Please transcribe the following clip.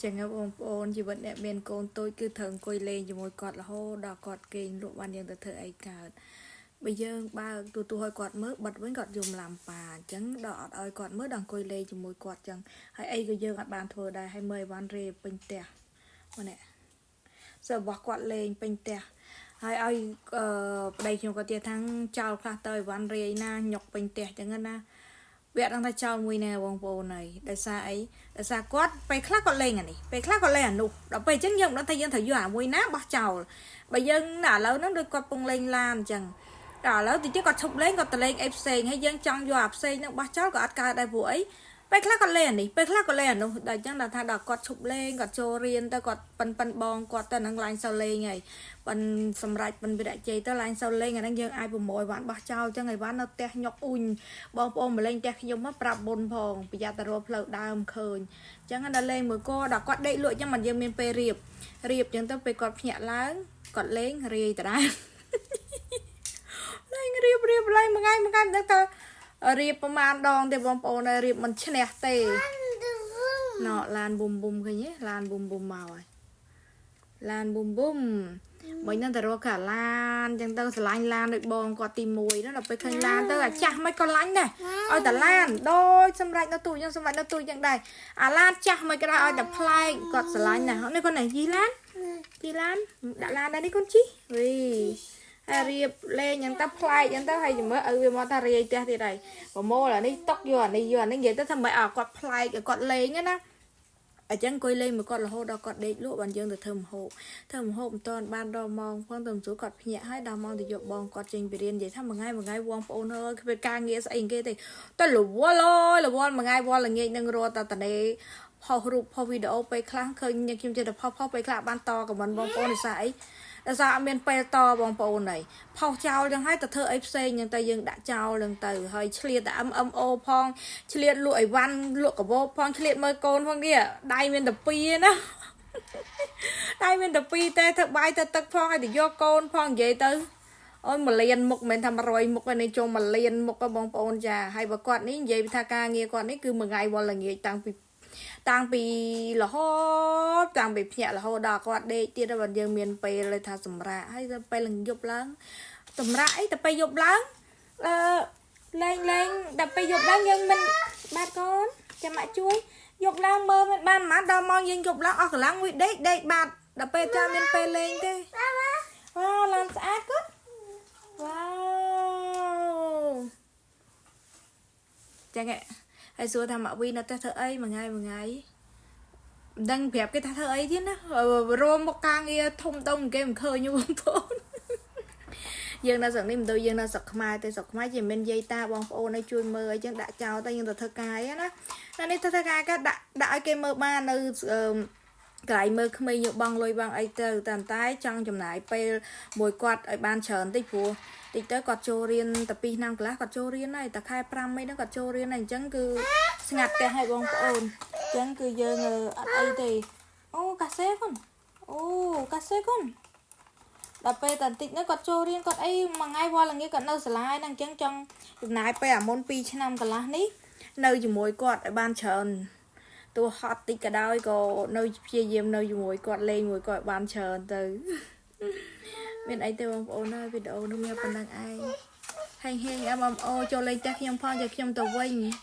ចឹងបងប្អូនជីវិតអ្នកមានកូនតូចគឺត្រូវអង្គុយលេងជាមួយគាត់រហូតដល់គាត់គេងលក់បានយើងទៅធ្វើអីកើតបើយើងបើកទូទស្សន៍ឲ្យគាត់មើលបិទវិញគាត់យំឡាំប៉ាអញ្ចឹងដល់អត់ឲ្យគាត់មើលដល់អង្គុយលេងជាមួយគាត់អញ្ចឹងហើយអីក៏យើងអត់បានធ្វើដែរហើយមើលអីវ៉ាន់រេពេញផ្ទះម្នាក់សើរបស់គាត់លេងពេញផ្ទះហើយឲ្យអឺប្តីខ្ញុំក៏ទៀតថាចោលខ្លះទៅអីវ៉ាន់រាយណាញុកពេញផ្ទះអញ្ចឹងណាវាអត់ដឹងថាចោលមួយណាបងប្អូនហើយដោយសារអីដោយសារគាត់ពេលខ្លះគាត់លេងអានេះពេលខ្លះគាត់លេងអានោះដល់ពេលអញ្ចឹងយើងមិនដឹងថាយើងត្រូវយកអាមួយណាបោះចោលបើយើងណាឥឡូវហ្នឹងដូចគាត់ពងលេងឡានអញ្ចឹងដល់ឥឡូវតិចទៀតគាត់ឈប់លេងគាត់ទៅលេងអីផ្សេងហើយយើងចង់យកអាផ្សេងហ្នឹងបោះចោលក៏អត់កើតដែរព្រោះអីពេលខ្លះគាត់លេងអានេះពេលខ្លះគាត់លេងអានោះដល់អញ្ចឹងដល់ថាដល់គាត់ឈប់លេងគាត់ចូលរៀនទៅគាត់ប៉ិនប៉ិនបងគាត់ទៅនឹងឡើងសូវលេងហើយប៉ិនសម្រាប់ប៉ិនវិរៈជ័យទៅឡើងសូវលេងអាហ្នឹងយើងអាចប្រមូលអីវ៉ាន់បោះចោលអញ្ចឹងអីវ៉ាន់នៅផ្ទះញុកអ៊ុញបងប្អូនមកលេងផ្ទះខ្ញុំមកប្រាប់បុនផងប្រយ័ត្នតែរកផ្លូវដើមឃើញអញ្ចឹងដល់លេងមួយកដល់គាត់ដេកលក់អញ្ចឹងមិនយើងមានពេលរៀបរៀបអញ្ចឹងទៅពេលគាត់ភ្ញាក់ឡើងគាត់លេងរាយដដែល លេងរៀបរៀបលេងមួយថ្ងៃមួយថ្ងៃមិនដឹងតើរៀបប្រហែលដងទេបងប្អូនហើយរៀបមិនឈ្នះទេណ៎ឡានប៊ុំប៊ុំឃើញទេឡានប៊ុំប៊ុំមកហើយឡានប៊ុំប៊ុំមិញហ្នឹងតែរកកាឡានអញ្ចឹងទៅស្រឡាញ់ឡានដូចបងគាត់ទី1ហ្នឹងដល់ពេលឃើញឡានទៅអាចាស់មិនក៏ឡាញ់ដែរឲ្យតែឡានដូចសម្រាប់នៅទូអញ្ចឹងសម្រាប់នៅទូអញ្ចឹងដែរអាឡានចាស់មិនក៏ដោយឲ្យតែប្លែកគាត់ស្រឡាញ់ណាស់នេះគាត់នេះយីឡានជីឡានដាក់ឡានដែរនេះគាត់ជីវីហើយរៀបលេងអញ្ចឹងទៅប្លែកអញ្ចឹងទៅហើយមើលឪវាមកថារាយផ្ទះទៀតហើយប្រមូលអានេះតុកយកអានេះយកអានេះនិយាយទៅថាមិនឲ្យគាត់ប្លែកឲ្យគាត់លេងណាអញ្ចឹងអង្គុយលេងមួយគាត់រហូតដល់គាត់ដេកលក់បានយើងទៅធ្វើម្ហូបធ្វើម្ហូបមិនតាន់បានដល់ម៉ោងផងទៅស្រួលគាត់ភ្ញាក់ហើយដល់ម៉ោងទៅយកបងគាត់ចេញពីរៀននិយាយថាមួយថ្ងៃមួយថ្ងៃបងប្អូនអើយគ្មានការងារស្អីគេទេតែរវល់អើយរវល់មួយថ្ងៃវល់ល្ងាចនឹងរត់តែតនេផុសរូបផុសវីដេអូពេលខ្លះឃើញខ្ញុំចេះតែផុសផុសពេលខ្លះបានត comment បងប្អូនដោយសារអីដោយសារអត់មានពេលតបងប្អូនហើយផុសចោលចឹងហើយទៅធ្វើអីផ្សេងចឹងទៅយើងដាក់ចោលចឹងទៅហើយឆ្លៀតតែ MMO ផងឆ្លៀតលក់អីវ៉ាន់លក់កាបូបផងឆ្លៀតមើលកូនផងនេះដៃមានតែពីរណា ដៃមានតែពីរទេធ្វើបាយទៅទឹកផងហើយទៅយកកូនផងនិយាយទៅអូយមួយលានមុខមិនមែនថា100មុខទេនេះចូលមួយលានមុខហ៎បងប្អូនចាហើយបើគាត់នេះនិយាយថាការងារគាត់នេះគឺមួយថ្ងៃវល់ល្ងាចតាំងពីតាំងពីរហូតតាំងពីភ្ញាក់រហូតដល់គាត់ដេកទៀតហើយបើយើងមានពេលថាសម្រាកហើយទៅពេលល្ងយប់ឡើងសម្រាកអីទៅពេលយប់ឡើងអឺលេងលេងដល់ពេលយប់ឡើងយើងមិនបាទកូនចាំម៉ាក់ជួយយប់ឡើងមើលមិនបានប៉ុន្មានដល់ម៉ោងយើងយប់ឡើងអស់កម្លាំងមួយដេកដេកបាត់ដល់ពេលចាំមានពេលលេងទេវ៉ាវឡានស្អាតគាត់វ៉ាវចឹងហ៎ហើយសួរថាម៉ាក់វីនៅផ្ទះធ្វើអីមួយថ្ងៃមួយថ្ងៃមិនដឹងប្រាប់គេថាធ្វើអីទៀតណារួមមកការងារធំដុំគេមិនឃើញទេបងប្អូន យើងនៅស្រុកនេះមិនដូចយើងនៅស្រុកខ្មែរទេស្រុកខ្មែរជាមិនយាយតាបងប្អូនឲ្យជួយមើលអីចឹងដាក់ចោលទៅយើងទៅធ្វើការអីណាតែនេះធ្វើការគេដាក់ដាក់ឲ្យគេមើលបាននៅអឺកន្លែងមើលក្មេងយកបងលុយបងអីទៅតែតែចង់ចំណាយពេលមួយគាត់ឲ្យបានច្រើនតិចព្រោះតិចទៅគាត់ចូលរៀនតែ2ឆ្នាំកន្លះគាត់ចូលរៀនហើយតែខែ5អីហ្នឹងគាត់ចូលរៀនហើយអញ្ចឹងគឺស្ងាត់ផ្ទះឲ្យបងប្អូនអញ្ចឹងគឺយើងអត់អីទេអូកាសេកូនអូកាសេកូន ដល់ពេលតែបន្តិចនោះគាត់ចូលរៀនគាត់អីមួយថ្ងៃវល់ល្ងាចគាត់នៅសាលាហ្នឹងអញ្ចឹងចង់ចំណាយពេលអាមុន2ឆ្នាំកន្លះនេះនៅជាមួយគាត់ឲ្យបានច្រើនទោះហត់តិចក៏ដោយក៏នៅព្យាយាមនៅជាមួយគាត់លេងមួយគាត់ឲ្យបានច្រើនទៅ មានអីទេបងប្អូនហើយវីដេអូនោះមានប៉ុណ្្នឹងឯងហេងហេង MMO ចូលលេងផ្ទះខ្ញុំផងចាំខ្ញុំទៅវិញ។